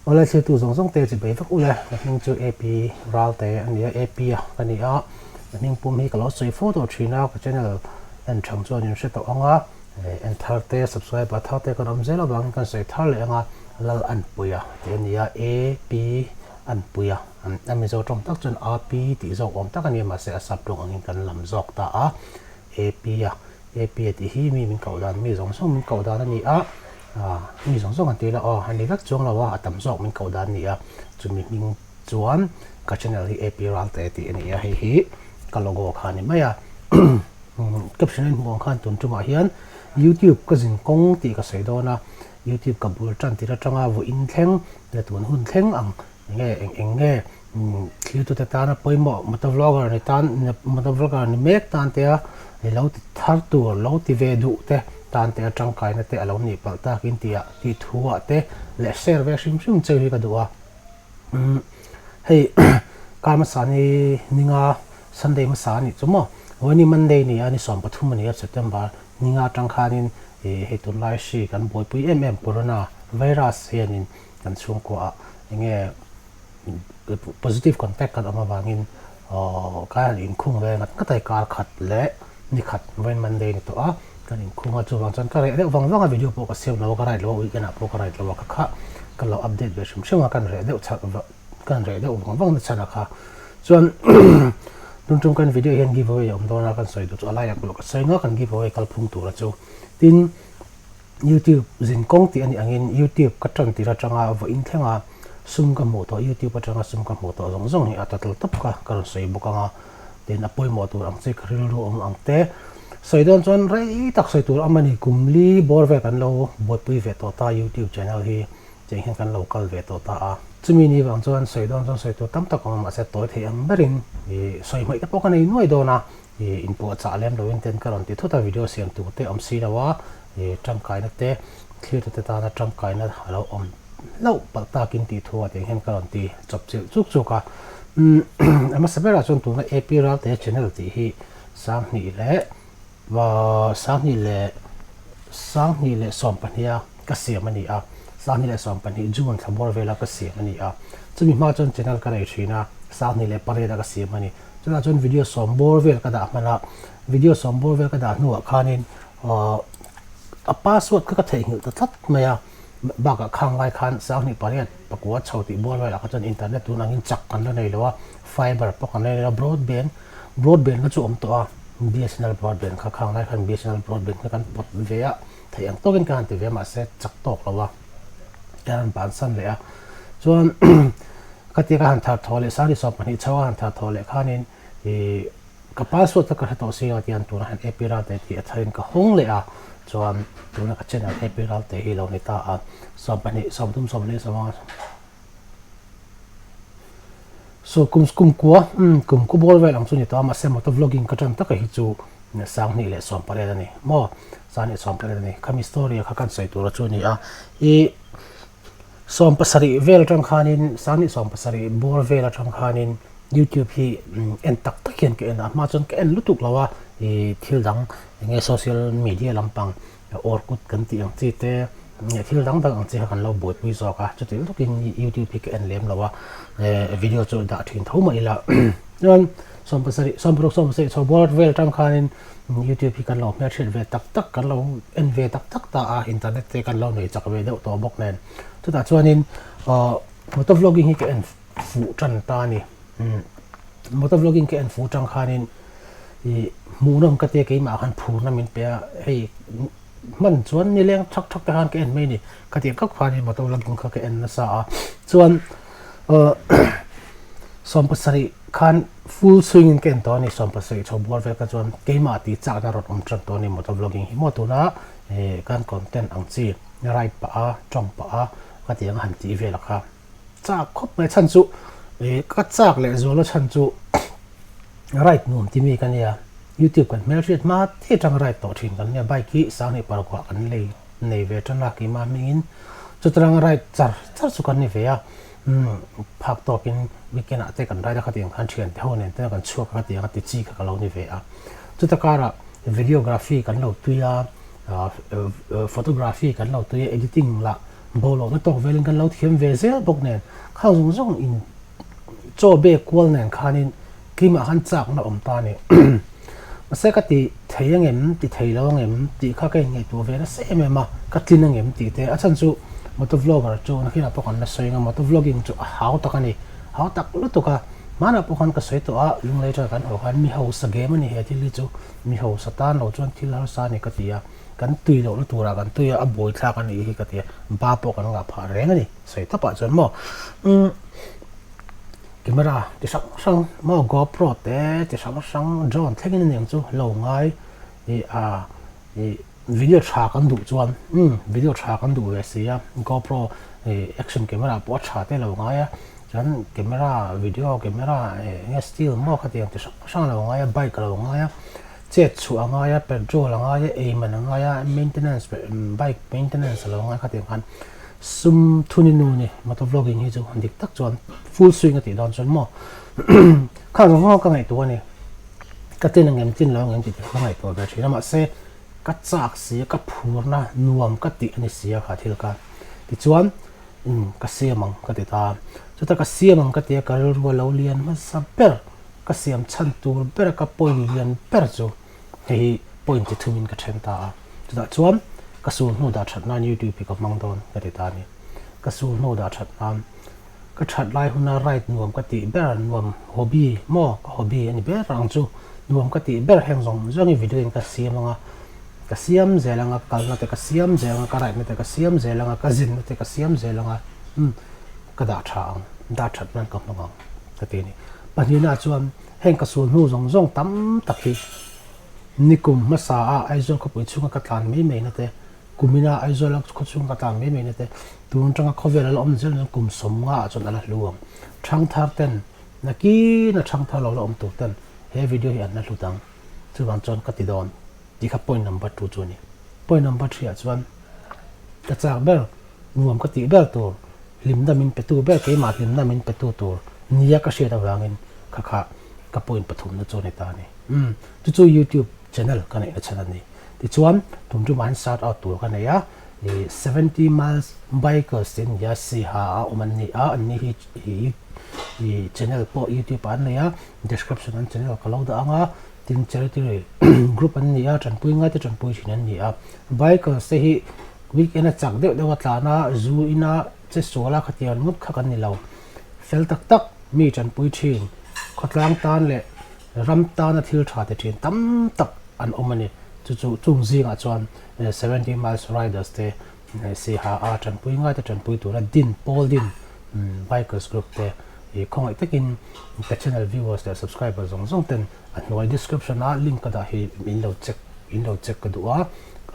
Awle thiltu zawng zawng te chi bei vek ule, ka hming chu AP Ralte a ni a, AP a ka ni a, ka hming pum hi ka lo sawi fo tawh thin a, ka channel en thang chuan in hre tawh ang a, en thar te subscriber thar te kan awm zel avangin kan sawi thar leh ang a, Lal Anpuia tih a ni a, AP Anpuia, a Mizo tawng tak chuan AP tih zawk awm tak a ni a, mahse a sap tawng angin kan lam zawk ta a, AP a, AP a tih hi mi min koh dan, mi zawng zawng min koh dan a ni a. Mi zawng zawng an ti la aw, a ni vek chuang lo a, a tam zawk min koh dan a ni a, chumi hming chuan ka channel hi AP Ralte tih a ni a, hei hi ka logo kha a ni mai a. Caption a inhmuh ang khan tun tumah hian YouTube ka zin kawng tih ka sawi dawn a, YouTube ka bul tan tir atanga vawiin thleng leh tun hun thleng ang enge eng eng nge thiltute tana pawimawh motor vlogger ni tan motor vlogger ni mek tan te a lo ti thar tur lo ti ve duh te tan te a tangkaina te a lo nih palh takin tih ah tih thu ah te leh share ve hrim hrim cheu hi ka duh a hei kar hmasa ni ninga Sunday hmasa a nih chu maw vawiin Monday ni a ni 13 a ni a September ninga atang khanin hei tunlai hri kan buaipui em em corona virus hianin kan chhungkuaah enge positive contact kan awm avangin ka han inkhung ve ngat ngat a kar khat leh ni khat vawiin Monday ni tawh a kan inkhung a chuvang chuan ka reh deuh vang vang a video pawh ka siam lo a ka write lo a weekend ah pawh ka write lo a ka kha ka lo update ve hrim hrim a kan reh deuh chhan kan reh deuh vang vang na chhan a kha chuan tun tum kan video hian give away a awm dawn a kan sawi duh chu a lai ah pawh ka sawi ngak kan give away kalphung tur a chu tin YouTube zin kawng tih a nih angin YouTube ka tan tir atanga vawiin thlenga sum ka hmuh tawh YouTube atanga sum ka hmuh tawh zawng zawng hi a ta tel tawp kha ka rawn sawi bawk ang a, tin a pawimawh tur ang chi ka rilru awm ang te sawi dawn chuan rei tak sawi tur awm a ni kum li bawr vel kan lo buaipui ve tawh ta YouTube channel hi tiang hian kan lo kal ve tawh ta a, chumi ni vang chuan sawi dawn chuan sawi tur tam tak awm a mahse tawi thei ang berin ih sawi hmaih te pawh ka nei nuai dawn a. Ih inpuahchah lem loin ten ka rawn ti thut a, video siam tur te awm si lo a, ih tangkaina te thlirtute tana tangkaina a lo awm hlauh palh takin tih thu ah tiang hian ka rawn ti chawp chilh chuk chuk a. Umm a hmasa berah chuan tuna AP Ralte channel tih hi 2000 leh 2000 leh 2012 a ka siam a ni a, 2012 June thla bawr vela ka siam a ni a, chumi hma chuan channel ka nei thin a, 2008 a ka siam a ni. Chutah chuan video sawm bawr vel ka dah hman a, video sawm bawr vel ka dah hnuah khanin aw a password kha ka theihnghilh ta tlat mai a, bakah khang lai khan 28 pakua chho tih bawr velah kha chuan internet tun angin chak kan la nei lo a, fiber pawh kan la nei lo a, broadband broadband kha chu a awm tawh a, BSNL broadband kha khang lai khan BSNL broadband kha kan pawt ve a, theih ang tawkin ka han ti ve a mahse chak tawk lo a, ka han bansan leh a, chuan. Khatia ka han thar thaw leh sari 12 chho a han thar thaw leh khanin ih ka password kha ka hre tawh si a tian tuna han AP Ralte tih a tharin ka hawng leh a chuan tuna ka channel AP Ralte hi lo ni ta a 12 30 24 25 so kum kum kua umm kum ku bawr vel ang chu ni tawh a mahse motor vlogging ka tan taka hi chu 2018 a ni maw 2018 a ni khami story kha kan sawi tur a chu a ni a ih. 70 vel atang khanin 2017 bawr vel atang khanin YouTube hi en tak tak hian ka en a, a hma chuan ka en lutuk lo a, ih thil dang eng nge social media lampang Orkut kan tih ang chi te thil dang dang ang chi kha kan lo buaipui zawk a, chuti lutukin YouTube hi ka en lem lo a, video chu dah thin tho mah ila chuan 17 16 17 chho bawr vel atang khanin YouTube hi kan lo hmelhriat ve tak tak, kan lo en ve tak tak ta a, internet te kan lo nei chak ve deuh tawh bawk nen. Chutah chuanin ahh motor vlogging hi ka en fuh tan ta a ni. Umm motor vlogging ka en fuh tang khanin ih hmuhnawm ka tia keimah khan phurna min pe a, hei hman chuan nileng thak thak te khan ka en mai a ni. Khatiang khap khanin motor vlogging kha ka en nasa a, chuan ahh 17 khan full swing in ka en tawh a ni, 17 chho bual vel kha chuan keimah tih chakna rawn awm tan tawh a ni motor vlogging hi maw tuna ih kan content ang chi ride pah a tawng pah a khatiang a han tih vel a kha chak khawp mai chhan chu ih ka chak leh zual a chhan chu ride nuam ti mi ka nia youtube kan hmelhriat hma te atang ride tawh thin kan nia bike hi 20 paruk ah kan lei nei ve tan a keimah hmingin chutarang ride char char chu kan ni ve a umm phak tawkin weekend ah te kan ride a khatiang khan thian te ho nen te kan chhuak a khatiang a ti chi kha ka lo ni ve a chuta karah videography kan lo tui a photography kan lo tui a editing lah. Bawlhhlawhna tawk velin kan lo thiam ve zel bawk nen khang zawng zawng in chaw bek kual nen khanin keimah khan chakna awm ta a ni. Mahse ka ti thei angem ti thei lo angem tih kha ka inngaihtuah ve nasa em em a, ka tlin angem tih te a chhan chu motor vlogger chu nakinah pawh kan la sawi ang a, motor vlogging chu a hau tak a ni, hau tak lutuk a, hmanah pawh khan ka sawi tawh a, lunglei atanga kan haw khan mi hausa game a ni he thil hi chu, mi hausa tan lo chuan thil harsa a ni ka ti a, kan tui lohna turah kan tui a, a buaithlak a nih hi ka ti a, ba pawh kan ngah phah reng a ni, sawi tawpah chuan maw umm. Camera ti hrang hrang maw GoPro te ti hrang hrang drone thlengin a niang chu lo ngai ih a ih video tha kan duh chuan umm video tha kan duh ve si a GoPro ih action camera pawh a tha te lo ngai a chuan camera video camera eng nge still maw khatiang ti hrang hrang a lo ngai a bike a lo ngai a chet chhuah a ngai a petrol a ngai a ei man a ngai a maintenance bike maintenance a lo ngai khatiang khan. Sum thuni nu ni motor vlogging hi chu dik tak chuan full swing a tih dawn chuan maw khang zawng zawng ka ngaihtuah a ni ka tin ang em tin lo ang em tih te ka ngaihtuah ve thin a mahse ka chak si a ka phurna nuam ka tih a ni si a kha thil kha tichuan umm ka siam ang ka ti ta a chutah ka siam ang ka ti a ka rilru a lo lian hmasa ber ka siam chhan tur ber a ka point lian ber chu Hei hi point chi thumin ka then ta a, chutah chuan ka sul hnu dah that nan YouTube hi ka hmang dawn ka ti ta a ni. Ka sul hnu dah that nan ka that lai huna ride nuam ka tih ber nuam hobby maw ka hobby a ni ber ang chu nuam ka tih ber heng zawng zawng hi video in ka siam ang a, ka siam zel ang a, ka kalna te ka siam zel ang a, ka ride na te ka siam zel ang a, ka zin na te ka siam zel ang a, umm ka dah tha ang, dah that nan ka hmang ang ka ti a ni. Pahnihna chuan. Heng ka sul hnu zawng zawng tam tak hi nikum hmasa a Aizawl khawpui chhunga ka tlan mai mai na te, kumina Aizawl a khaw chhunga ka tlan mai mai na te, tun atanga khawvel a la awm zel chuan kum 50 ah chuan a la hlu ang. Thangthar ten, nakin a thangthar lo la awm tur ten he video hi an la hlut ang. Chuvang chuan ka ti dawn tih kha point number 2 chu a ni. Point number 3 ah chuan ka chak ber nuam ka tih ber tur, hlimna min petu ber, keimah hlimna min petu tur nia ka hriat avangin kha kha ka point pathumna chu a ni ta a ni. Umm, chu chu YouTube channel ka neihna chhan a ni. Tichuan, tum tumah hian shout out tur ka nei a, ih 70 miles bikers tih a ni a, Siha a awm an ni a, an ni hi ih ih channel pawh YouTube ah an nei a, description an channel ka lo dah ang a, tin charity group an ni a, tanpui ngaite tanpui thin an ni a, bikers te hi Weekend a chak deuh deuh a tlan a, zu ina che sual a khatiang ngawt kha kan ni lo. Fel tak tak, mi tanpui thin, khawtlang tan leh ram tana thil tha ti thin tam tak an awm a ni. Chu chu chung zingah chuan 70 Miles Riders te Siha a tanpui ngai te tanpui tura din pawl din bikers group te khawngaih takin ka channel viewers leh subscriber zawng zawng ten a hnuai description a link ka dah hi min lo check in lo check ka duh a.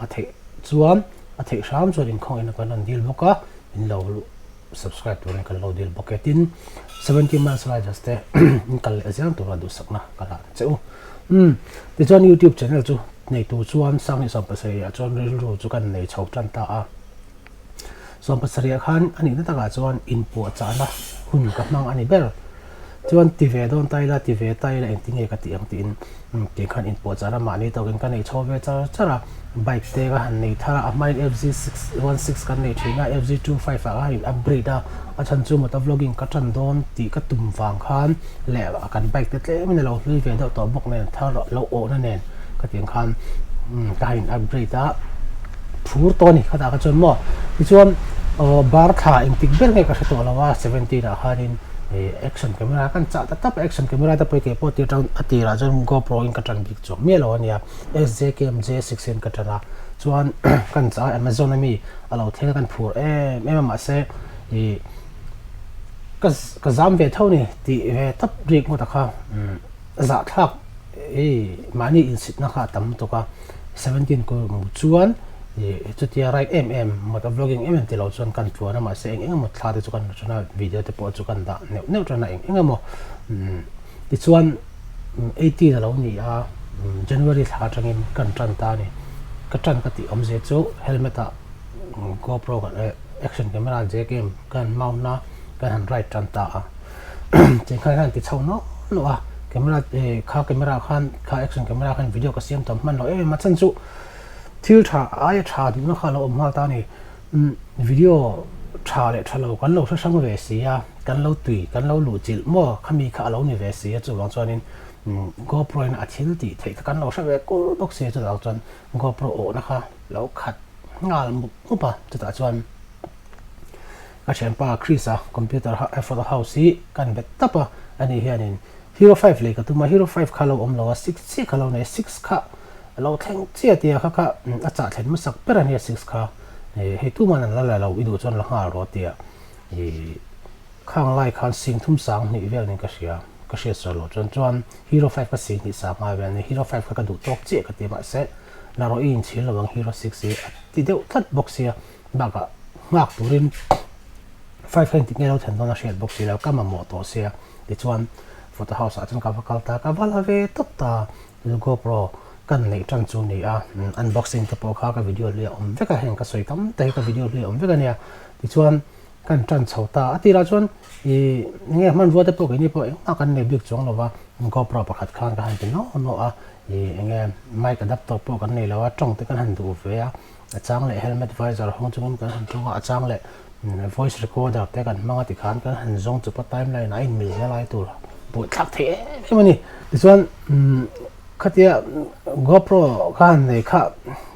A theih chuan a theih hram chuan inkhawngin kan rawn dil bawk a, min lo subscribe turin kan lo dil bawk e. Tin, 70 Miles Riders te in kal leh zel tura duhsakna ka hlan che u. Umm, tichuan YouTube channel chu neitu chuan 2017 ah chuan rilru chu kan nei chho tan ta a. 17 ah khan a nihna takah chuan inpuahchahna hun ka hmang a ni ber. Chuan ti ve dawn ta ila, ti ve ta ila engtin nge ka tih ang tiin tih khan inpuahchah a, mahni tawkin ka nei chho ve char char a, bike te ka han nei thar a, a hmain FZ 616 kan nei thin a, FZ 25 ah ka han in upgrade a, a chhan chu motor vlogging ka tan dawn tih ka tum vang khan leh kan bike te tlemin a lo hlui ve deuh tawh bawk nen thar lo awhna nen ka tih ang khan ka han in upgrade a, phur tawh a ni khatah kha chuan maw tichuan bar thla engtik ber nge ka hre tawh lo a 17 ah khanin ih action camera kan chah ta tap a action camera te pawh hi keipawh tir atang a tirah chuan GoPro in ka tan bik chuang miah lo a nia SJKMJ6 in ka tan a chuan kan chah a Amazon ami a lo thleng a kan phur em em a mahse ih ka ka zam ve tho a ni tih ve tawp rik ngawt a kha zahthlak ih mahni insitna kha a tam lutuk a. 17 ku hmu chuan ih chutia right em em motor vlogging em em tilo chuan kan tluan a mahse eng eng emaw thla te chu kan la tan a video te pawh chu kan dah neuh neuh tan a eng eng emaw umm tichuan 18 alo ni a January thla atangin kan tan ta a ni ka tan ka tih awmzia chu helmet ah GoPro kan eh action camera jcam kan mount a kan han ride tan ta a. Cheng khan khan ti chho nawk nawk a camera eh kha camera khan kha action camera khan video ka siam tam hman lo em em a chhan chu thil tha aia tha duhna kha a lo awm nghal ta a ni. Video tha leh tha lo kan lo hre hrang ve si a, kan lo tui, kan lo luh chilh maw khami kha a lo ni ve si a, chuvang chuanin GoPro in a thil tih theih kha kan lo hre ve kur bawk si a, chutah chuan GoPro awhna kha lo khat nghal mup mup a, chutah chuan ka thianpa Chris-a computer photo house hi kan bet tap a, ani hianin Hero 5 lei ka tum a, Hero 5 kha a lo awm lo a, 6 chiah kha a lo nei a, 6 kha a lo thleng chiah tia kha kha a chah thlen hmasak ber a nia 6 kha hei tuman an la la lo i duh chuan la nghal rawh tia ih khang lai khan sing thum sang hnih vel niin ka hria ka hriat sawi loh chuan chuan Hero 5 kha sing hnih sang ngai vel a ni Hero 5 kha ka duh tawk chiah ka ti a mahse la rawh i inchhir lo ang Hero 6 hi a ti deuh tlat bawk sia bakah nghak turin 5 kha engtik nge lo thlen dawn a hriat bawk si lo ka mamawh tawh sia. Tichuan photo house ah chuan ka va kal ta, ka va la ve tawp ta, GoPro kan neih tan chu ni a, unboxing te pawh kha ka video hlui a awm vek a, heng ka sawi tam tak hi ka video hlui a awm vek a nia, tichuan kan tan chho ta, a tirah chuan ih enge hmanrua te pawh keini pawh engmah kan nei bik chuang lo va, GoPro pakhat khan ka han ti nawh nawh a, ih enge mic adapter pawh kan nei lo a, tawng te kan han duh ve a. A chang leh helmet visor hawng chungin kan han tawng a, a chang leh voice recorder te kan hmang a tikhan kan han zawng chup a timeline ah a inmil zel ai tur buaithlak thei em em a ni. Tichuan khatia GoPro kha han nei kha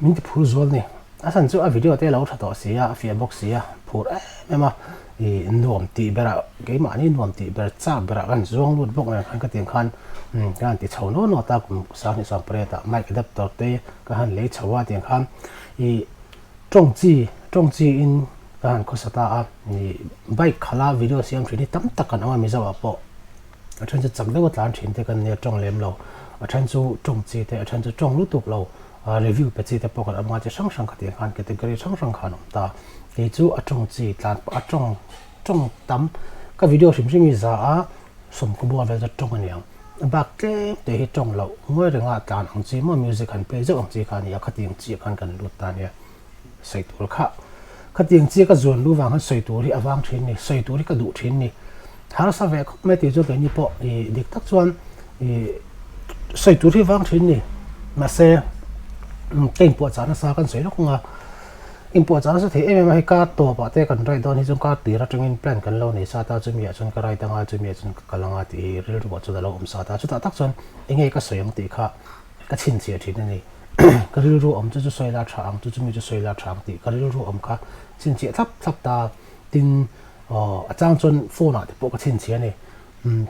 min ti phur zual a ni. A chhan chu a video te a lo tha tawh si a, a fiah bawk si a, phur em em a, ih nuam tih berah keimahni nuam tih ber chak berah kan zuang lut bawk nen khan khatiang khan ka han ti chho nual nual ta kum 2018 ah mic adapter te Ka han lei chho a tiang khan ih tawng chi tawng chi in ka han khawsa ta a ih bike khalh a video siam thin hi tam tak kan awm a Mizo ah pawh a then chu chak deuh a tlan thin te kan nia tawng lem lo a then chu tawng chi te a then chu tawng lutuk lo review pe chi te pawh kan awm a chi hrang hrang kha tiang khan category hrang hrang khan awm ta kei chu a tawng chi tlan pah a tawng tawng tam ka video hrim hrim hi za a. Sawmkaw bual vel chu tawng a ni ang. A bak tlem te hi tawng loh ngawi renga tlan ang chi maw music han play zeuh ang chi kha a ni a, khatiang chiah khan kan lut ta nia. Sawi tur kha khatiang chiah ka zuan lu vang khan sawi tur hi a vang thin ni, sawi tur hi ka duh thin ni. Harsa ve khawp mai tih chu keini pawh ih dik tak chuan ih sawi tur hi vang thin ni. Mahse ka inpuahchah nasa kan sawi lawk ang a. Inpuahchah nasa thei em em a, hei kar tawpah te kan ride dawn hi chuan kar tir atangin plan kan lo nei sa ta, chumi ah chuan ka ride anga chumi ah chuan ka kal anga tih hi rilru ah chuan a lo awm sa ta, chutah tak chuan enge ka sawi ang tih kha ka chhinchhiah thin a ni. Ka rilru awm chu chu sawi la tha ang chu chumi chu sawi la tha ang tih ka rilru awm kha chhinchhiah thlap thlap ta, tin aw a chang chuan phone ah te pawh ka chhinchhiah a ni,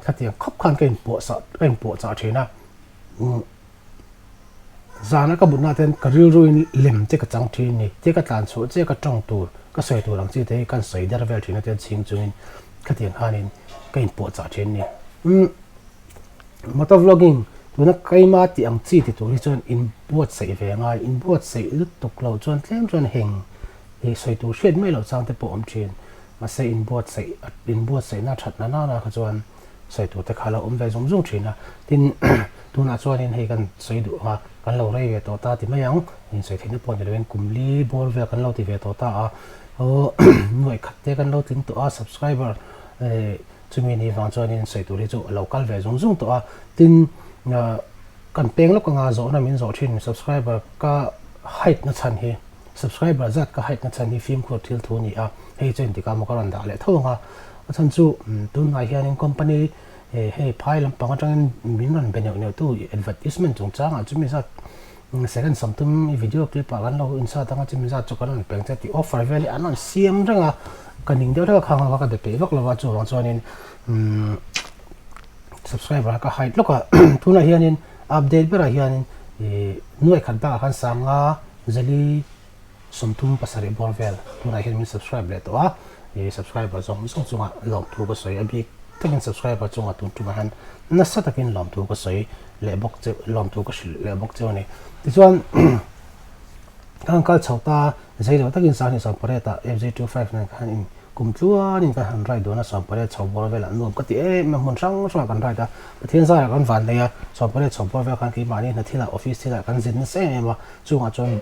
khatiang khawp khan ka inpuahsah ka inpuahchah thin a. Zana ka mutna ten ka rilruin lem che ka chang thin ni, tia ka tlan chhuah che ka tawng tur, ka sawi tur ang chi te hi kan sawi der vel thin a tian chhing chungin khatiang khanin ka inpuahchah thin ni. Umm motor vlogging tuna keima tih ang chi ti tur hi chuan inbuatsaih ve angai, inbuatsaih lutuk lo chuan tlem chuan heng ih sawi tur hriat mai loh chang te pawh awm thin, mahse inbuatsaih inbuatsaihna that na nana kha chuan sawi tur te kha lo awm ve zung zung thin a, tin tunah chuanin hei kan sawi duh ang a, kan lo rei ve tawh ta ti mai ang, insawi theihna pawh ni loin kum li bawr vel kan lo ti ve tawh ta a, aw nuaih khat te kan lo tling tawh a, subscriber eh chumi ni vang chuanin sawi tur hi chu a lo kal ve zung zung tawh a, tin kan peng lawk anga zawhna min zawh thin subscriber ka height na chhan hi. Subscriber zat ka hike na chhan hi fimkhur thil thu a ni a, hei chu engtikah maw ka rawn dah leh tho ang a, a chhan chu tunhnai hianin company hei phai lampang atangin min rawn be neuh neuh tu advertisement chungchangah chumi zat second sawmtum i video clip ah kan lo insert anga chumi zat chu kan rawn peng che tih offer vel hi an rawn siam reng a, ka ning deuh hlek a khang ho kha ka be peih vak lo a chuvang chuanin subscriber ka hide lawk a, tunah hianin update berah hianin ih nuaih khat bakah khan sanga Zali 37 bawr vel tunah hian min subscribe leh tawh a, ih subscriber zawng zawng chungah lawmthu ka sawi a bik takin subscriber chungah tun tumah hian nasa takin lawmthu ka sawi leh bawk cheu lawmthu ka hrilh leh bawk cheu a ni. Tichuan ka han kal chho ta zei lo takin 28 ah FZ 25 nen khan in kum tluanin kan han ride dawn a 18 chho bawr velah nuam ka ti em em a hmun hrang hrangah kan ride a, Pathian zarah kan van nei a 18 chho bawr vel khan keimahni hna thilah office thilah kan zin nasa em em a. Chungah chuan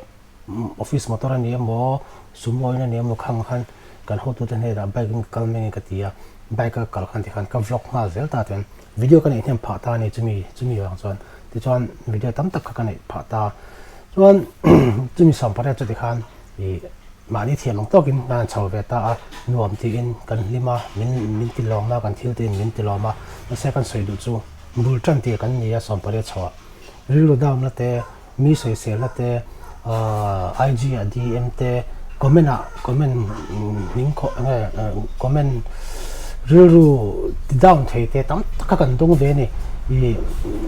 office motor a ni emaw, sumo in a ni emaw khang khan kan hotute hnenah bike in ka kal mai nge ka ti a, bike a kal khan tikhan ka vlog nghal zel ta chuan video ka neih hnem phah ta a ni chumi chumi vang chuan tichuan video tam tak kha ka neih phah ta chuan chumi 18 chu tikhan ih. Mahni thiam ang tawkin kan han chho ve ta a, nuam tiin kan hlim a, min min ti lawm a, kan thil tiin min ti lawm a. Mahse kan sawi duh chu bul tan tir kan ni a, sawmpariat chhoah rilru down na te, mi sawisel na te, ahh IG ah DM te, comment ah comment hming khawh eng nge comment rilru ti down thei te tam tak a kan dawng ve a ni. Ih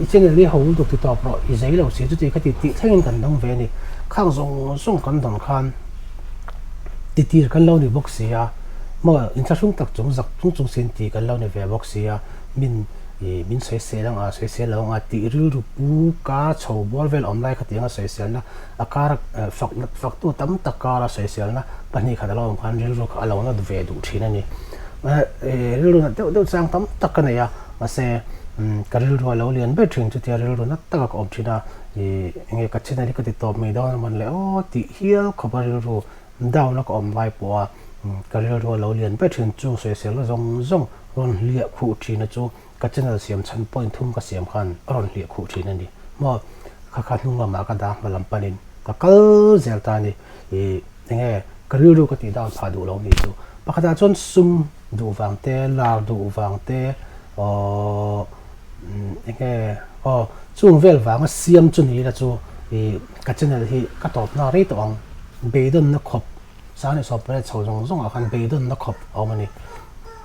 i channel hi ho lutuk ti tawp rawh, i zei lo si chuti khati tih thlengin kan dawng ve a ni. Khang zawng zawng kan dawn khan titir kan lo ni bawk si a, maw inthlahrung tak chung zak chung chung sin tih kan lo ni ve bawk si a, min ih min sawisel ang a, sawisel lo ang a tih rilru pu kar chho bual vel awm lai khatiang a sawiselna a kar fak faktu tam tak kara sawiselna pahnih khat a lo awm khan rilru kha a lo nat ve duh thin a ni. Rilru nat deuh deuh chang tam tak ka nei a, mahse ka rilru a lo lian ber thin chutia rilru nat taka ka awm thin a. Ih enge ka channel hi ka ti tawp mai dawn a man le aw tih hial khawp a rilru down a ka awm lai pawh a ka rilru a lo lian ber thin chung sawiselna zawng zawng rawn hliah khuh thin a chu ka channel siam chhan point thum ka siam khan a rawn hliah khuh thin a ni maw kha kha hnung lamah ka dah hma lam panin ka kal zel ta a ni ih enge ka rilru ka tih down phah duh lo nih chu pakhatah chuan sum duh vang te lar duh vang te aww. Enge aw chung vel vanga siam chu ni ila chu ih ka channel hi ka tawp na rei tawh ang beidawnna khawp sang leh sawm pariat chho zawng zawng ah khan beidawnna khawp a awm a ni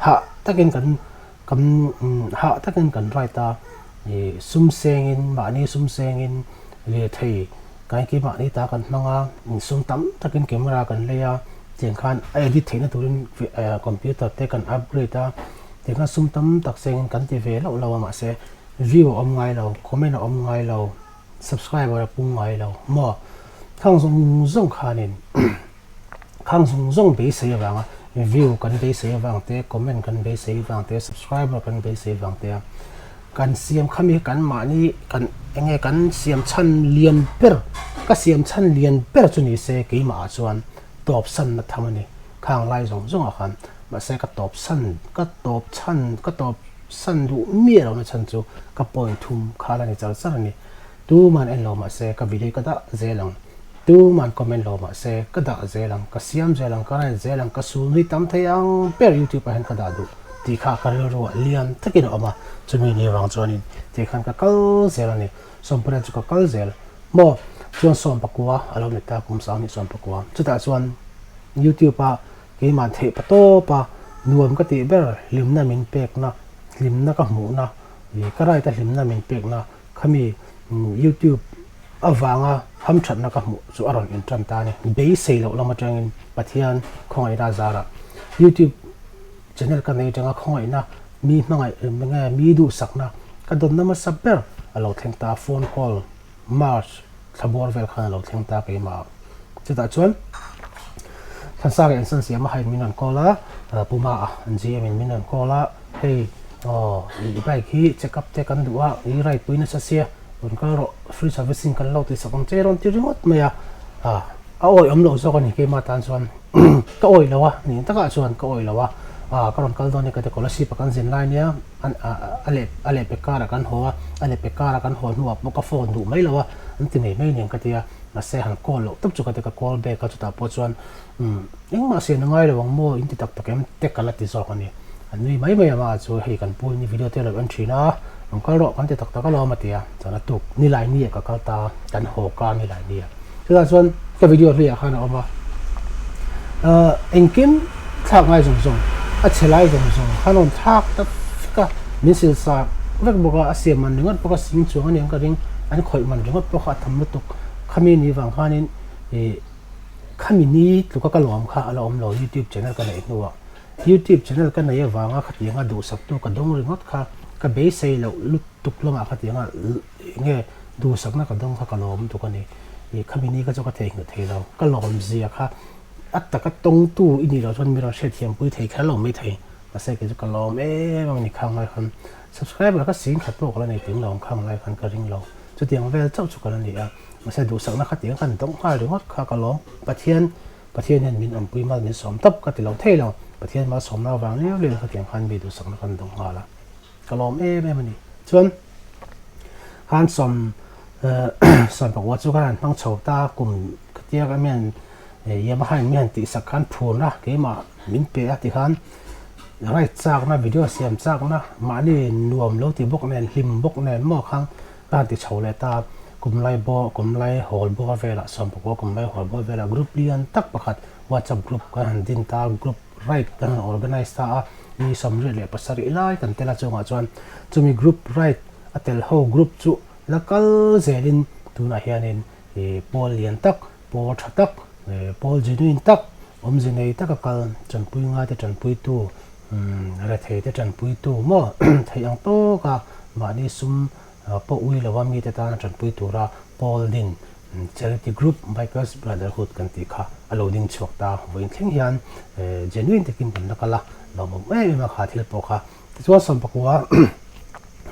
hah takin kan kan hah takin kan write a ih sum sengin mahni sum sengin lirthei kan keimahni ta kan hmang a sum tam takin camera kan lei a tiang khan a edit theihna turin computer te kan upgrade a. Tikhan sum tam tak sengin kan ti ve loh lo a mahse view a awm ngai lo, comment a awm ngai lo, subscriber a pung ngai lo maw? Khang zawng zawng khanin khang zawng zawng beisei avanga view kan beisei avang te, comment kan beisei avang te, subscriber kan beisei avang te a kan siam khami kan mahni kan enge kan siam chhan lian ber ka siam chhan lian ber chu ni se keimah ah chuan tawp sanna tham a ni. Khang lai zawng zawngah khan mahse ka tawp san ka tawp chhan ka tawp san duh miah lohna chhan chu ka point thum kha la ni char char a ni. Tuman en lo mahse ka video ka dah zel ang, tuman comment lo mahse ka dah zel ang, ka siam zel ang, ka write zel ang, ka sul nui tam thei ang ber youtube ah hian ka dah duh tih kha ka rilru ah lian takin a awm a, chumi ni vang chuanin tih khan ka kal zel a ni. Sawmpariat chu ka kal zel maw chuan sawmpakua a lo ni ta kum sang hnih sawmpakua chutah chuan YouTube a keimah theih pa tawp a, nuam ka tih ber hlimna min pekna, hlimna ka hmuhna, ih ka right a hlimna min pekna khami YouTube avanga hamthatna ka hmuh chu a rawn intan ta a ni. Beisei loh lam atangin Pathian khawngaihna a zarah YouTube channel ka nei atanga khawngaihna mi hmangaih nge mi duhsakna ka dawnna hmasa ber a lo thleng ta a, phone call March thla bawr vel khan a lo thleng ta keimah. Chutah chuan Thansanga insan siam a hain min rawn call a, Puma a an GM in min rawn call a, hei aw i bike hi check up te kan duh a, i ride pui nasa sia, rawn kal rawh, free servicing kan lo tihsak ang che rawn ti ringawt mai a, a awih awm loh zawk a ni keimah tan chuan ka awih lo a, nih takah chuan ka awih lo a, ka rawn kal dawn e ka ti Kolasib a kan zin lai nia. A leh a leh pe karah kan haw a, a leh pe karah kan haw hnuah pawh ka phone duh mai lo a, an ti mai mai nen ka ti a, mahse han call loh tawp chu ka ti ka call back a, chutah pawh chuan umm engmah sian a ngai lo ang maw in ti tak tak em te ka la ti zawk a ni, an nui mai mai a mah chu hei kan pu in i video te lo en thin a, rawn kal rawh kan ti tak tak alawm a ti a, chuan a tuk nilai ni ah ka kal ta a, kan haw ka nilai ni ah. Chutah chuan ka video hluiah khan a awm a, ahh engkim thlak ngai zawng zawng, a chhe lai zawng zawng khan a rawn thlak ta vek a, min sil sa vek bawk a, a siam man ringawt bawk a, sing chuang a niang ka ring, an khawih man ringawt pawh kha a tham lutuk, khami ni vang khanin ih khami ni tluka ka lawm kha a la awm lo youtube channel ka neih hnuah, youtube channel ka neih avanga khatianga duhsaktu ka dawng ringawt kha ka beisei loh lutuk. Tuk lamah kha tianga enge duhsakna ka dawng kha ka lawm tuk a ni. Ih khami ni kha chu ka theihnghilh thei lo. Ka lawm zia kha a taka tawngtu i nih loh chuan mi rawn hriatthiam pui thei kher lo mai thei. Mahse kei chu ka lawm em a ni khang lai khan. Subscriber kha sing khat pawh ka la nei tling lo ang khang lai khan ka ring lo. Chutiang vel chauh chu ka la ni a. Mahse duhsakna kha tiang khan dawng nghal ringawt kha ka lawm. Pathian Pathian hian min awmpui mal min sawm tawp ka ti lo thei lo. Pathian malsawmna avang liau liau kha tiang khan mi duhsakna kan dawng nghal a. Ka lawm em em a ni. Chuan khan sawm sawmpakua chu khan an hmang chho ta kum ka tia ka mian Yamaha in mi han tihsak khan phurna keimah min pe a tikhan ride chakna video siam chakna mahni nuam lo ti bawk nen hlim bawk nen maw khan ka han ti chho leh ta a kum lai bawr kum lai hawl bawr velah sawmpakua kum lai hawl bawr velah group lian tak pakhat whatsapp group kan han din ta a group ride kan han organize ta a mi 37 lai kan tel a chungah chuan chumi group ride a tel ho group chu la kal zelin tunah hianin ih pawl lian tak pawl tha tak ih pawl genuine tak awmze nei taka kal tanpui ngaite tanpuitu umm retheite tanpuitu maw theih ang tawka mahni sum pawh ui lova mite tana tanpui tura pawl din charity group Bikers Brotherhood kan tih kha a lo ding chhuak ta vawiin thleng hian genuine takin kan la kal a lawmawm em em a kha thil pawh kha. Tichuan sawmpakua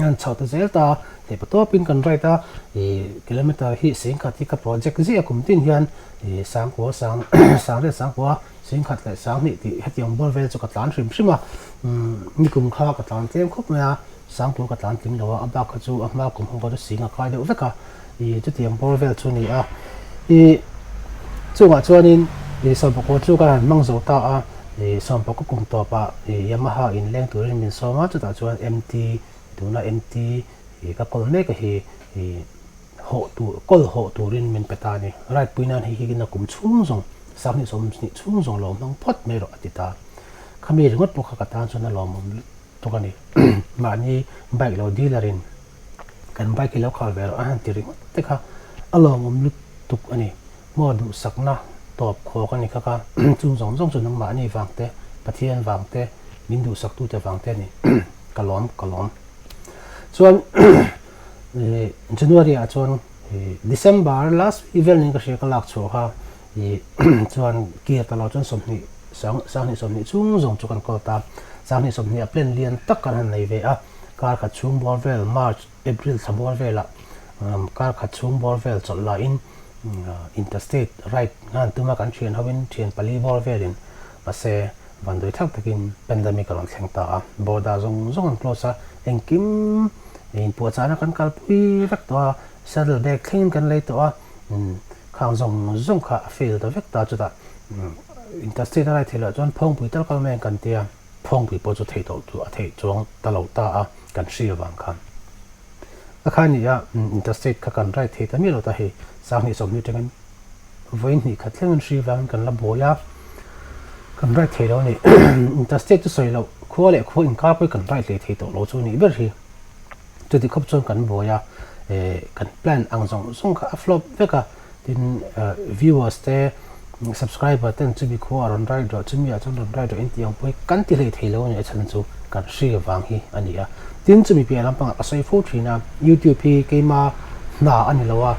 an chhoh ta zel ta teh patawpin kan write a ih kilometer hi singkhat hi ka project ziah kum tin hian ih sangkua sang sangriat sangkua singkhat leh sanghnih tih hetiang bawr vel chu ka tlan hrim hrim a umm nikum kha ka tlan tlem khawp mai a sangkua ka tlan tling lo a a bak kha chu a hma kum ho kha chu sing a kai deuh vek a ih chutiang bawr vel chu a ni a ih chungah chuanin ih sawmpakua chu ka han hmang zo ta a. Ih sawmpakua kum tawpah ih Yamaha in leng turin min sawm a, chutah chuan MT tuna MT ih ka kawl mek a hi ih hawh tur kawl hawh turin min pe ta a ni. Ride pui nan hei hi na kum chhung zawng sanghnih sawmhnih chhung zawng lo hmang phawt mai rawh a ti ta. Khami ringawt pawh kha ka tan chuan a lawmawm lutuk a ni. Mahni bike lo dealer in kan bike hi lo khal ve rawh a han ti ringawt te kha a lawmawm lutuk a ni. Maw duhsakna tawp khawk a ni kha ka chung zawng zawng chu nangmahni vang te, Pathian vang te, min duhsaktute vang te a ni. Ka lawm, ka lawm. Chuan January ah chuan December last week vel niin ka hria ka lak chhuah kha chuan kir ta lo chuan 20 sanghnih 20 chhung zawng chu kan kawl ta. Sanghnih 20 ah plan lian tak kan han nei ve a, kar khat chhung bawr vel March, April thla bawr velah kar khat chhung bawr vel chawlh lahin Interstate ride ngan tuma kan thian hoin thian pali bawr velin mahse vanduai thlak takin pandemic a rawn thleng ta a, border zawng zawng an close a, engkim inpuahchahna kan kalpui vek tawh a, saddle bag thlengin kan lei tawh a, khang zawng zawng kha a fail ta vek ta chutah interstate a ride theih loh chuan phawngpui tal kal mai ang kan ti a, phawngpui pawh chu theih tawh a theih chuang ta lo ta a kan hri avang khan. A kha ni a, interstate kha kan ride thei ta miah lo ta hei, 20 20 atangin vawi hnih khat thlengin hri vangin kan la buai a, kan ride thei lo a ni. Interstate chu sawi loh, khua leh khua inkar pawh hi kan ride leh thei tawh lo chu a nih ber hi. Chuti khawp chuan kan buai a, kan plan ang zawng zawng kha a flop vek a, Tin, viewers te, subscriber ten chumi khua a rawn write rawh, chumi ah chuan rawn write rawh inti ang pawh hi kan ti hlei thei lo a ni, a chhan chu kan hri vang hi a ni a. Tin, chumi piah lampangah ka sawi fo thin a, YouTube hi keima hna a ni lo a,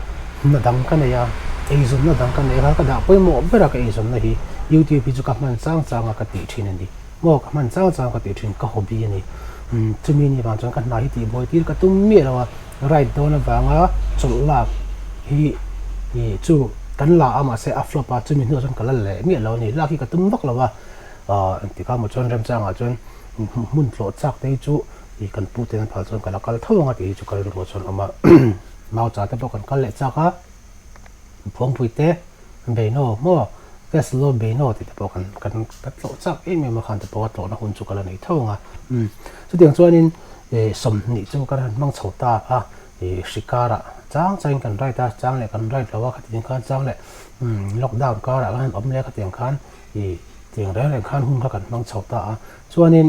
hna dang ka nei a, eizawnna dang ka nei a, ka dah pawimawh ber a ka eizawnna hi YouTube hi chu ka hman chang chang a ka tih thin a ni. Maw ka hman chang chang ka tih thin, ka hobby a ni. Chumi ni vang chuan ka hna hi tihbuai tir ka tum miah lo a. Ride dawn avanga chawlh lak hi ih chu kan la a mahse a flop a chumi hnuah chuan ka la leh miah lo a ni lak hi ka tum vak lo a ah engtikah maw chuan remchangah chuan hmun tlawh chak te hi chu ih kan pu ten phal chuan ka la kal tho ang a tih hi chu ka rilru chuan a awm a Maucha te pawh kan kal leh chak a Phuangpui te Beino maw Castle of Beino tih te pawh kan kan ka tlawh chak em em a khan te pawh a tlawhna hun chu ka la nei tho ang a umm chutiang chuanin ih 20 chu kan han hmang chho ta a ih hri karah chang changin kan ride a chang leh kan ride lo a khatiang khan chang leh umm lockdown karah khan awm leh khatiang khan ih tiang reng reng khan hun kha kan hmang chho ta a chuanin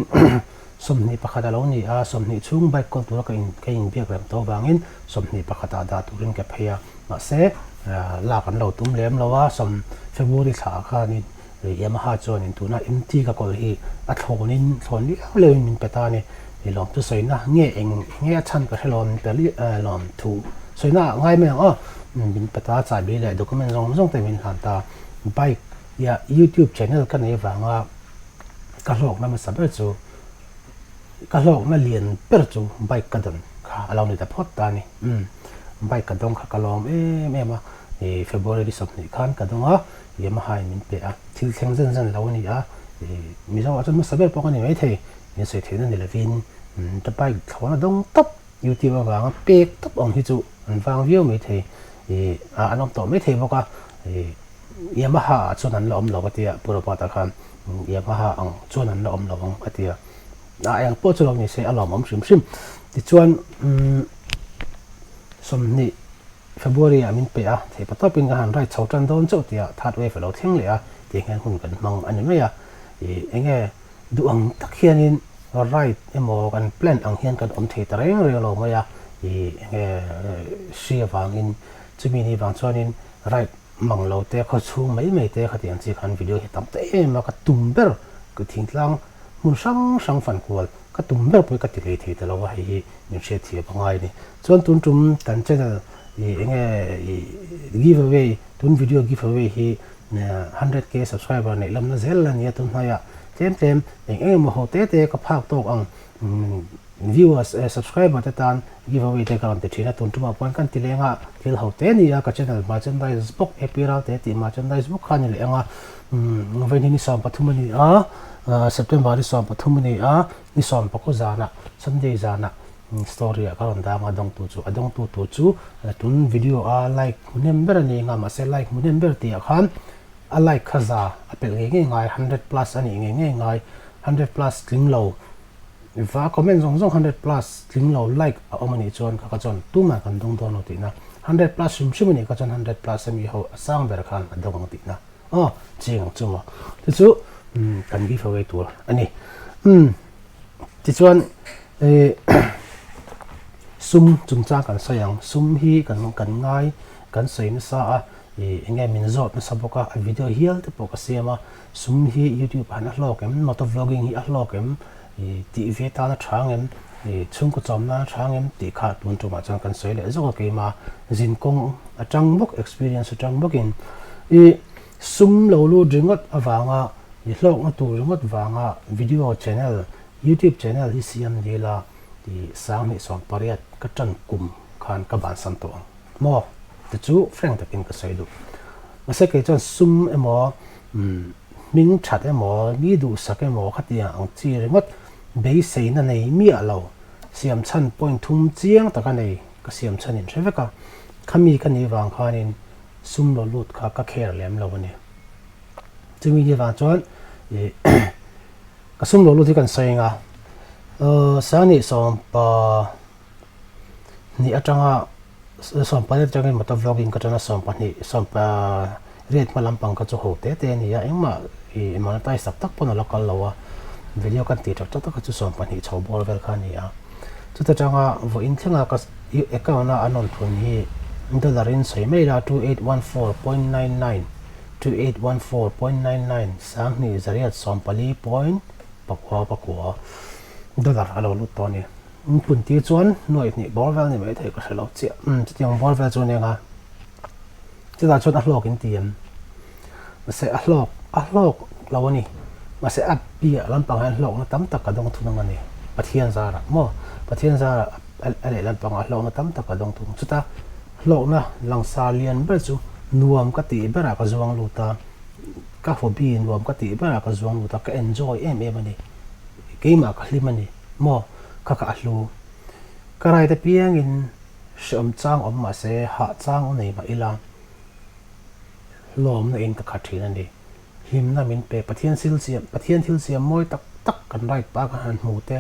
21 a lo ni a 20 chhung bike kawl tura ka in ka inbiak rem tawh avangin 21 ah dah turin ka phei a. Mahse, lak an lo tum lem lo a, sawm February thla ah khanin Yamaha chuanin tuna MT ka kawl hi a thlawnin thlawn liau liauin min pe ta a ni. I lawm chu sawina nge eng nge a chhan ka hre lo a, min pe lawm thu sawina ah ngai mai ang aw. Min pe ta a, chahbi leh document zawng zawng te min hlan ta. Bike ia YouTube channel ka nei vanga ka hlawkna hmasa ber chu Ka hlawkna lian ber chu bike ka dawn kha a lo ni ta phawt ta a ni. Umm, bike ka dawng kha ka lawm em em a, ih February ni 20 khan ka dawng a, Yamaha in min pe a, thil thleng zen zen lo a ni a, ih Mizo ah chuan hmasa ber pawh ka ni maithei, min sawi theihna ni lovin ka bike thlawhna dawng tawp YouTube avanga pek tawp ang hi chu an vang viau maithei, ih an awm tawh maithei bawk a, ih. Yamaha ah chuan an la awm lo a ti a, Pu Robert-a khan Yamaha ang chuan an la awm lo ang a ti a. A eng pawh chu lo ni se a lawmawm hrim hrim. Tichuan 20 February ah min pe a, theihpa tawpin ka han ride chho tan dawn chauh tih ah third wave a lo thleng leh a, tiang hian hun kan hmang a ni mai a. Ih enge duh ang tak hianin ride emaw kan plan ang hian kan awm thei ta reng reng lo mai a, ih enge hri avangin chumi ni vang chuanin ride mang lo te khaw chhung mai mai te khatiang chi khan video hi tam ta em a, ka tum ber ka thingtlang hmun hrang hrang fan kual ka tum ber pawh hi ka ti lei thei ta lo a, hei hi min hriat thiam a ngai a ni. Chuan tun tum kan channel ih enge ih give away tun video give away hi 100k subscriber neih lamna zel a ni a, tun hnaiah tlem tlem eng eng emaw ho te te ka phak tawk ang viewers eh subscriber te tan give away te ka rawn ti thin a, tun tumah pawhin kan ti leng a, thil ho te a ni a, ka channel merchandise bawk AP Ralte tih merchandise bawk kha a ni leh ang a, vawiin hi ni 13 a ni a, September ni 13 a ni a, ni 14 zanah Sunday zanah Story ah ka rawn dang a dawngtu chu a dawngtu tur chu tun video a like hmuhnem ber a ni anga mahse like hmuhnem ber tih ah khan a like kha za a pelh ngei ngei ngai 100 plus a nih ngei ngei ngai 100 plus tling lo va comment zawng zawng 100 plus tling lo like a awm a nih chuan kha kha chuan tumah kan dawng dawn lo tihna 100 plus hrim hrim a nih kha chuan 100 plus ami ho a sang ber khan a dawng ang tihna aw ching ang chu maw chu chu kan give away tur a ni umm tichuan Ih sum chungchang kan sawi ang, sum hi kan kan ngai kan sawi nasa a, ih eng nge min zawt nasa bawk a, a video hial te pawh ka siam a, sum hi youtube ah hian a hlawk em, motor vlogging hi a hlawk em, ih tih ve tan a tha ang em, ih chhungkaw chawm nan a tha ang em tih kha tun tumah chuan kan sawi leh zawk a keimah zin kawng atang bawk experience atang bawkin ih sum lo lut ringawt avanga ih hlawkna tur ringawt vanga video channel Youtube channel hi siam ni la ti 2018 ka tan kum khan ka bansan tawh ang maw ti chu frank takin ka sawi duh. Mahse kei chuan sum emaw hming that emaw mi duhsak emaw khatiang ang chi ringawt beiseina nei miah lo siam chhan point thum chiang taka nei ka siam chhan in hre vek a, khami ka nih vang khanin sum lo lut kha ka care lem lo a ni. Chumi ni vang chuan ih Ka sum lo lut hi kan sawi eng a, Sani 12 atanga 18 atangin motor vlogging ka tan a, 12 18 hma lampang kha chu ho te te a ni a, engmah ih monetize tak tak pawn a la kal lo a, video kan tih tak tak tak kha chu 12 chho bawr vel kha a ni a, chuta tanga vawiin thlenga ka account a an rawn thun hi dollar in sawi mai la 2814.99. 2814.99 2440.4 dollar a lo lut tawh a ni. In pun tir chuan nuaih hnih bawr vel ni mai thei ka hre lo chiah. Umm chutiang bawr vel chu a nia nga. Chutah chuan a hlawk in ti em? Mahse a hlawk a hlawk lo a ni. Mahse a piah lampang hian hlawkna tam tak ka dawng thung a ni. Pathian zarah maw? Pathian zarah a leh lampangah hlawkna tam tak ka dawng thung. Chuta Hlawkna langsar lian ber chu nuam ka tih berah ka zuang lut a, ka hobby nuam ka tih berah ka zuang lut a, ka enjoy em em a ni. Keimah ka hlim a ni maw? Kha kha a hlu. Ka ride apiangin hreawm chang awm mah se, hah chang aw nei mah ila, hlawmna in ka khat thin a ni. Hlimna min pe. Pathian sil siam, Pathian thil siam mawi tak tak kan ride pah kan han hmu te,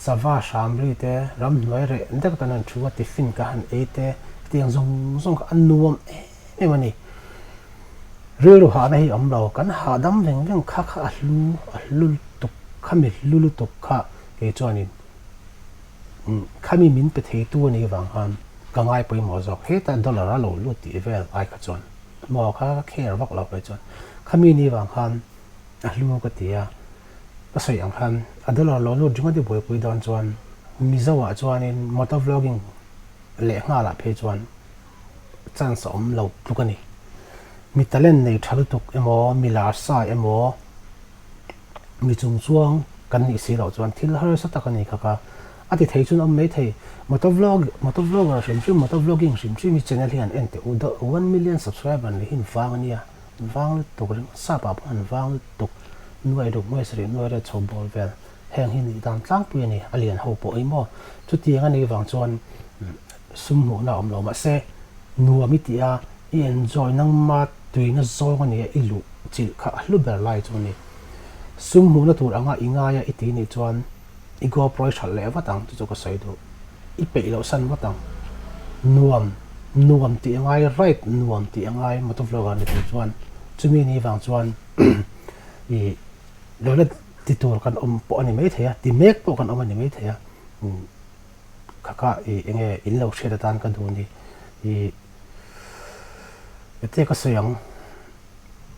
sava hram ri te, ramhnuai reh deuh kan han thu a, tiffin ka han ei te, hetiang zawng zawng kha a nuam em em a ni. Rilru hahna hi a awm lo, kan hahdam veng veng kha kha a hlu, a hlu lutuk, khami hlu lutuk kha kei chuanin khami min pe theitu a nih vang khan ka ngai pawimawh zawk. Hetah dollar a lo lut tih vel ai kha chuan. Maw kha ka care vak lo phei chuan khami ni vang khan a hlu ka ti a, ka sawi ang khan a dollar lo lut ringawt i buaipui dawn chuan Mizo ah chuanin motor vlogging leh nghal ah phei chuan chance a awm lo tluk a ni. Mi talent nei tha lutuk emaw mi lar sa emaw Mi chung chuang kan nih si loh chuan thil harsa tak a ni kha ka a ti thei chuan awm mai thei. Motor vlog motor vlogger hrim hrim motor vlogging hrim hrim hi channel hi an en teh u deuh 1 million subscriber an leh hi an vang a nia an vang lutuk ringawt sap ah pawh an vang lutuk nuai ruk nuai sarih nuai riat chho bawr vel heng hi nih dan tlangpui a ni a lian ho pawh hi maw chutiang a nih vang chuan sum hmuhna a awm lo mahse nuam i tih a i enjoy nangma. Tuina zawng a nia i luh chilh kha a hlu ber lai chu a ni. Sum hmuhna tur anga i ngaia i ti nih chuan i GoPro i hralh leh vat ang chu chu ka sawi duh. I peih loh san vat ang. Nuam, nuam tih a ngai right nuam tih a ngai motor vlogger ni tur chuan chumi ni vang chuan i lo la ti tur kan awm pawh a ni maithei a, ti mek pawh kan awm a ni maithei a. Kha kha i enge in lo hriat atan ka duh a ni. I Ete ka sawi ang,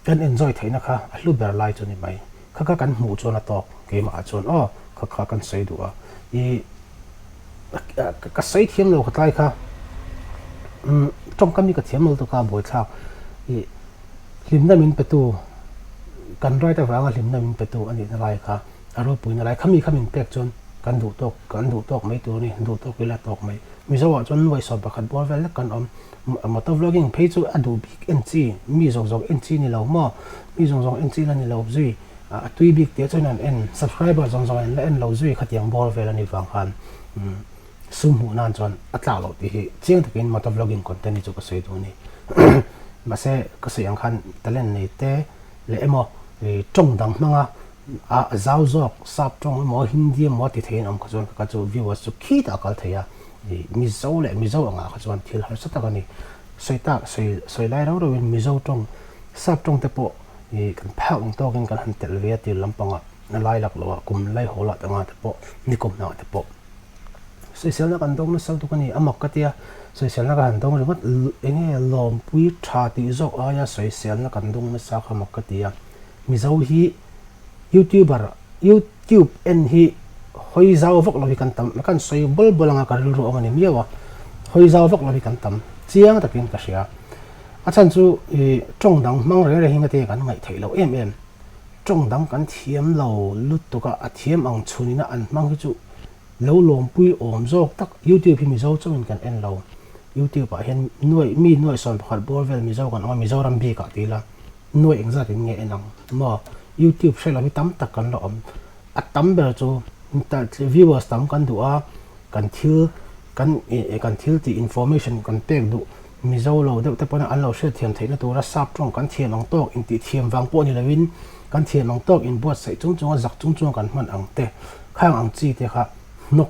kan enjoy theihna kha a hlu ber lai chu ni mai. Kha kha kan hmuh chuan a tawk keimah ah chuan aw kha kha kan sawi duh a. I ka sawi thiam lo ka tlai kha umm tawngkam hi ka thiam lo tawk a buaithlak. I hlimna min petu kan ride avanga hlimna min petu a nihna lai kha a ropuina lai khami kha min pek chuan kan duh tawk kan duh tawk mai tur a ni, duh tawk ila tawk mai. Mizo ah chuan nuai sawm pakhat bawr vel lek kan awm. Motor vlogging phei chu a duh bik en chi, mi zawng zawng en chi ni lo maw? Mi zawng zawng en chi la ni lo zui, a tui bik teh chuan an en, subscriber zawng zawng an la en lo zui khatiang bawr vel a nih vang khan sum hmuh nan chuan a tlak loh tih hi chiang takin motor vlogging content hi chu ka sawi duh a ni. Mahse ka sawi ang khan talent nei te leh emaw tawng dang hmanga A zau zawk, sap tawng emaw Hindi emaw ti theiin awm kha chuan ka chu viewers chu khitah a kal thei a, ih Mizo leh Mizo angah kha chuan thil harsa tak a ni. Sawi tak, sawi sawi lai rau rauin Mizo tawng, sap tawng te pawh ih kan phak ang tawkin kan han telh ve a tir lampangah a lai lak loh a, kum lai haw lah te anga te pawh nikum hnah te pawh. Sawiselna kan dawng nasa lutuk a ni, a mak ka tia, sawiselna ka han dawng ringawt eng nge lawmpui tha tih zawk aia sawiselna kan dawng nasa kha mak ka ti a. Mizo hi youtuber youtube en hi hawi zau vak lo hi kan tam kan sawi bawl bawl anga ka rilru awm a ni miau a hawi zau vak lo hi kan tam chiang takin ka hria a chhan chu ih tawng dang hmang reng reng hi ngate kan ngaih theih loh em em tawng dang kan thiam lo lutuk a a thiam ang chhunina an hmang hi chu lo lawmpui awm zawk tak youtube hi mizo chauhin kan en lo youtube ah hian nuai mi nuai sawn pakhat bawr vel mizo kan awm a mizoram bikah ti ila. Nuai engzat in nge en ang maw? YouTube hre lo hi tam tak kan la awm. A tam ber chu viewers tam kan duh a, kan thil kan kan thil tih information kan pek duh Mizo lo deuh te pawhin an lo hriatthiam theihna tura sap tawng kan thiam ang tawk intih thiam vang pawh ni loin kan thiam ang tawk inbuatsaih chung chunga zak chung chunga kan hman ang te khang ang chi te kha hnawk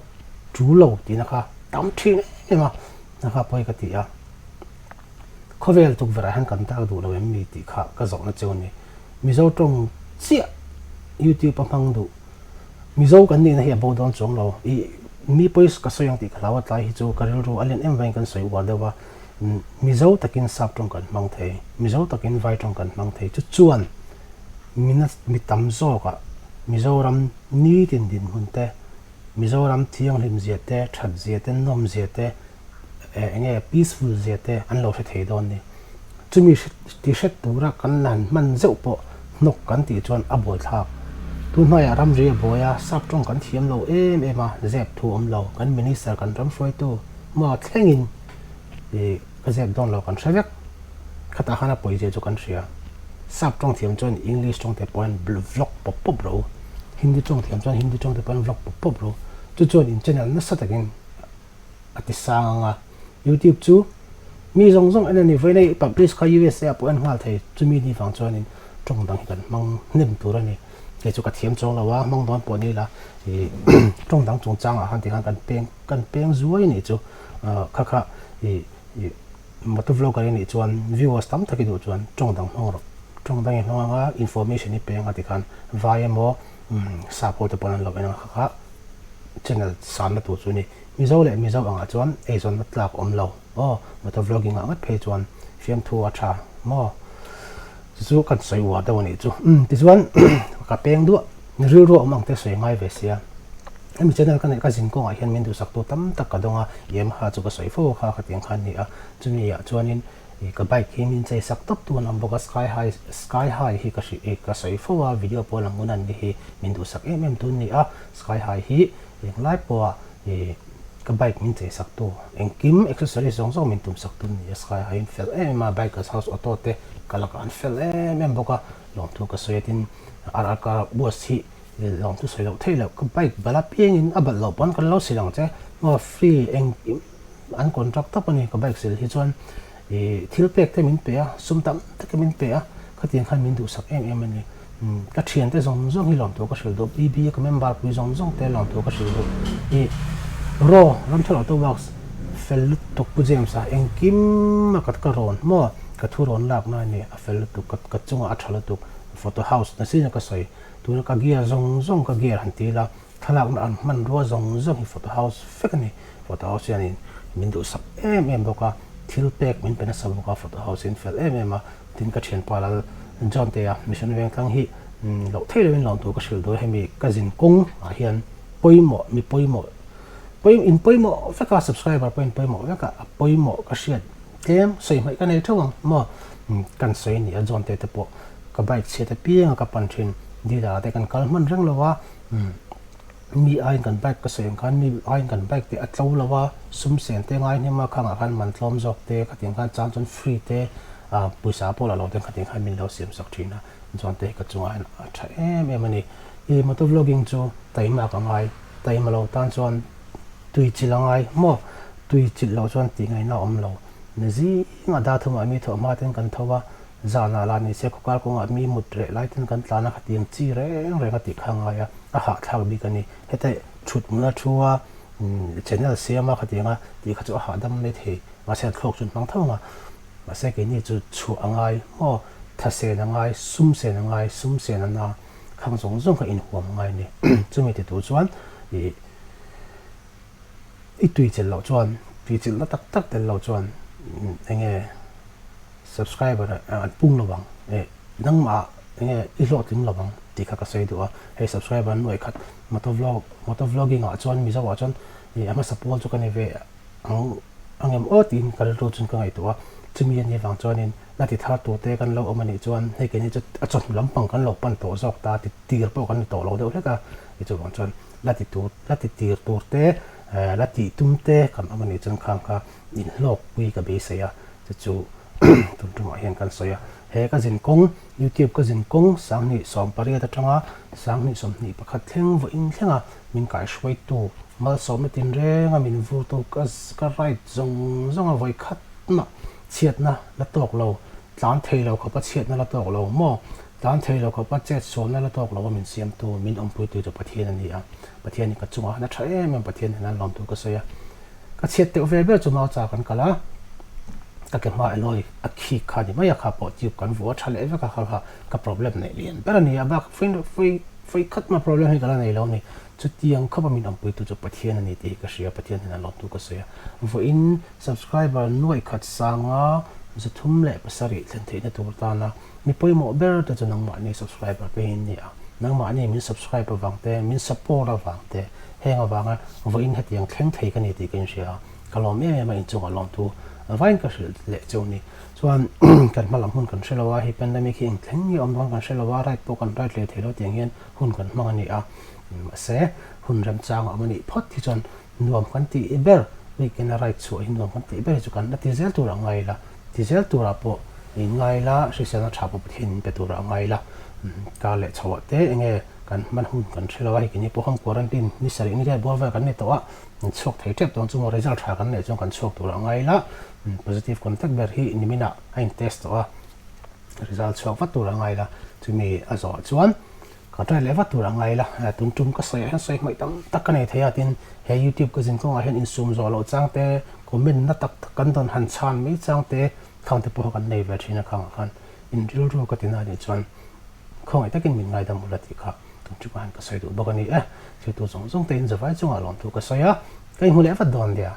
tul lo tihna kha tam thin em em a, na kha pawi ka ti a. Khawvel tukverh ah hian kan dak duh lo em mi tih kha ka zawhna cheu a ni. Mizo tawng chiah YouTube a hmang duh. Mizo kan nihna hi a bo dawn chuang lo. I mi pawi ka sawi ang tih ka hlau a tlai hi chu ka rilru a len em vangin kan sawi uar deuh a. Mizo takin sap tawng kan hmang thei, Mizo takin vai tawng kan hmang thei. Chu chuan mina mi tam zawkah Mizoram nitin dinhmun te, Mizoram thianghlim zia te, that zia te, nawm zia te, eng nge peaceful zia te an lo hre thei dawn ni. Chumi ti hret tura kan la han hman zeuh pawh hnawk kan tih chuan a buai thlak. Tun hnuaiah ramri a buai a, sap tawng kan thiam lo em em a, zep thu awm lo, kan minister kan ram hruaitu maw thlengin ih ka zep dawn lo kan hre vek. Khatah khan a pawi zia chu kan hria. Sap tawng thiam chuan English tawng te pawhin vlog pawp pawp rawh u. Hindi tawng thiam chuan Hindi tawng te pawhin vlog pawp pawp rawh u. Chu chuan in channel nasa takin a ti sang ang a, YouTube chu mi zawng zawng en a ni, vawiin i publish kha USA ah pawh en nghal thei, chumi ni vang chuanin tawng dang hi kan hmang hnem tur a ni, kei chu ka thiam chuang lo a, hmang dawn pawh ni ila ih tawng dang chungchangah khan tikhan kan peng kan peng zuai a nih chu, kha kha ih ih motor vlogger i nih chuan viewers tam tak i duh chuan tawng dang hmang rawh, tawng dang i hmang ang a, information i peng a tikhan vai emaw sap ho te pawn an lo en ang kha kha channel sanna tur chu a ni. Mizo leh Mizo angah chuan eizawnna tlak awm lo aw, motor vlogging ah ngat phei chuan fiamthu a tha maw? Chu chu kan sawi uar deuh a nih chu. Umm tichuan ka peng duah, rilru a awm ang te sawi ngai ve sia. Hemi channel ka neih ka zin kawngah hian min duhsaktu tam tak ka dawng a, Yamaha chu ka sawi fo kha khatiang khan ni a, chumi ah chuanin ih ka bike hi min chei sak tawp tu an awm bawk a, sky high sky high hi ka hrih ka sawi fo a, video pawh lang hun an ni hi min duhsak em em tu an ni a, sky high hi Englai pawha ih ka bike min chei sak tu engkim accessories zawng zawng min tum sak tu ni a sky high in fel em em a bikers house auto te ka lakah an fel em em bawk a lawmthu ka sawi a tin RRK bus hi lawmthu sawi loh theih loh ka bike balh apiangin a balh loh pawn kan lo sil ang che maw free engkim an contract tawp a ni ka bike sil hi chuan. Ih thil pek te min pe a, sum tam tak min pe a, khatiang khan min duhsak em em a ni. Ka thiante zawng zawng hi lawmthu ka hrilh duh, BB a ka member pui zawng zawng te lawmthu ka hrilh duh. Ih Raw Ramthar Auto Works fel lutuk Pu James a engkim a ka ka rawn maw ka thu rawn lakna a ni, a fel lutuk ka ka chungah a tha lutuk photo house nasi na ka sawi tuna ka gear zawng zawng ka gear han ti ila Thlalakna an hmanrua zawng zawng hi photo house vek a ni. Photo house hianin min duhsak em em bawk a, thil pek min pe nasa bawk a, photo house hi an fel em em a. Tin ka thianpa lal John Tea Mission Vengtlang hi loh theih lohin lawm tur ka hrilh duh a, hemi ka zin kawng ah hian pawimawh mi pawimawh pawi in pawimawh vek a, subscriber pawh in pawimawh vek a, a pawimawh ka hriat tlem sawi hmaih ka nei theuh ang maw kan sawi a ni a John Tea te pawh ka bike chhiat apiang a ka pan thin dealer ah te kan kal hman reng lo a. Mi aiin kan bike ka sawi ang khan mi aiin kan bike te a tlo lo a, sum sen te ngai hnem a, khangah khan man tlawm zawk te khatiang khan chang chuan free te ah pawisa pawh la lo ten khatiang khan min lo siam sak thin a, chuan te hi ka chungah hian a tha em em a ni. I motor vlogging chu taima ka ngai, taima lo tan chuan tui chilh a ngai maw, tui chilh loh chuan tih ngaihna a awm lo. Zingah dar thumah mi thawh hma ten kan tho a, Zanah lah ni se khawkar kawngah mi mut reh lai ten kan tlan a, khatiang chi reng reng a tih kha a ngai a, a hahthlak bik a ni. Heta thut hmun a thu a, channel siam a khatiang a tih kha chu a hahdam mai thei, mahse a thluak chu an hmang tho ang a. Mahse keini chu chhuah a ngai maw, tha sen a ngai, sum sen a ngai, sum sen a na khang zawng zawng kha inhuam a ngai a ni. Chumi ti tur chuan ih i tui chelh loh chuan, tui chilhna tak tak tel loh chuan eng nge, Subscriber an pung lo ang eh nangmah enge i hlawhtling lo ang tih kha ka sawi duh a, hei subscriber an nuai khat motor vlog motor vlogging ah chuan Mizo ah chuan ih a hmasa pawl chu ka ni ve ang ang em aw tiin ka rilru chuan ka ngaihtuah a, chumi a nih vang chuanin la ti thar tur te kan lo awm a nih chuan hei keini chu a chawhnu lampang kan lo pan tawh zawk ta ti tir pawh kan ni tawh lo deuh hlek a, ti chuvang chuan la ti tur la ti tir tur te eh la tih tum te kan awm a nih chuan khang kha inhlawkpui ka beisei a. Chu chu tun tumah hian kan sawi a, he ka zin kawng, YouTube ka zin kawng 2018 atanga 2021 thleng vawiin thlenga min kaihruaitu malsawmna tinrenga min vurtu ka ka ride zawng zawnga vawi khat mah chhiatna la tawk lo, tlan thei lo khawpa chhiatna la tawk lo maw, tlan thei lo khawpa chetsualna la tawk lo a min siamtu, min awmpuitu chu Pathian a ni a, Pathian hi ka chungah hian a tha em em, Pathian hian a lawmtu ka sawi a. Ka chhiat teuh ve ber chu Maucha kan kal a, ka ke hma elawi a khik kha ni mai a, kha pawh tube kan vuah a tha leh vek a, kha kha ka problem neih lian ber a ni a, bak fawi fawi khat mah problem hi ka la nei lo a ni. Chutiang khawpa min awmpuitu chu Pathian a ni tih hi ka hria, Pathian hian a lawmtu ka sawi a. Vawiin subscriber nuaih khat sanga 307 thlen theihna tur tana mi pawimawh ber te chu nangmahni subscriber te hi an ni a, nangmahni min subscribe avang te, min support avang te, Heng avanga vawiin hetiang thleng thei ka ni tih ka inhria a, ka lawm em em a, inchungah lawmthu vain ka hrilh leh cheu ni. Chuan kan hma lam hun kan hre lo a, hei pandemic hi eng thleng nge awm dawn kan hre lo a, ride pawh kan ride leh thei lo tiang hian hun kan hmang a ni a, mahse hun remchang a awm a nih phawt hi chuan nuam kan tih ber, weekend a ride chhuah hi nuam kan tih ber hi chu kan la ti zel tur a ngai la, ti zel turah pawh in ngai la, hriselna tha pawh Pathian in pe turah a ngai la, kar leh chhoah te enge Kan hman hun kan hre lo a, hei keini pawh home quarantine ni sarih ni riat bual vel kan ni tawh a, min chhuak thei tep dawn chu maw result tha kan neih chuan kan chhuak tur a ngai la, positive contact ber hi niminah a in test tawh a, result chhuak vat tur a ngai la, chumi a zawh chuan ka try leh vat tur a ngai la, tun tum ka sawi ah hian sawi hmaih tam tak ka nei thei a, tin he youtube ka zin kawngah hian insum zawh loh chang te, comment na tak tak kan dawn han chhan mai chang te, khang te pawh kan nei ve thin a khangah khan in rilru ka ti na anih chuan. Khawngaih takin min ngaidam ula tih kha tun chungah hian ka sawi duh bawk a ni e. Thiltu zawng zawng te in zavai chungah lawmthu ka sawi a, ka inhmu leh vat dawn nia.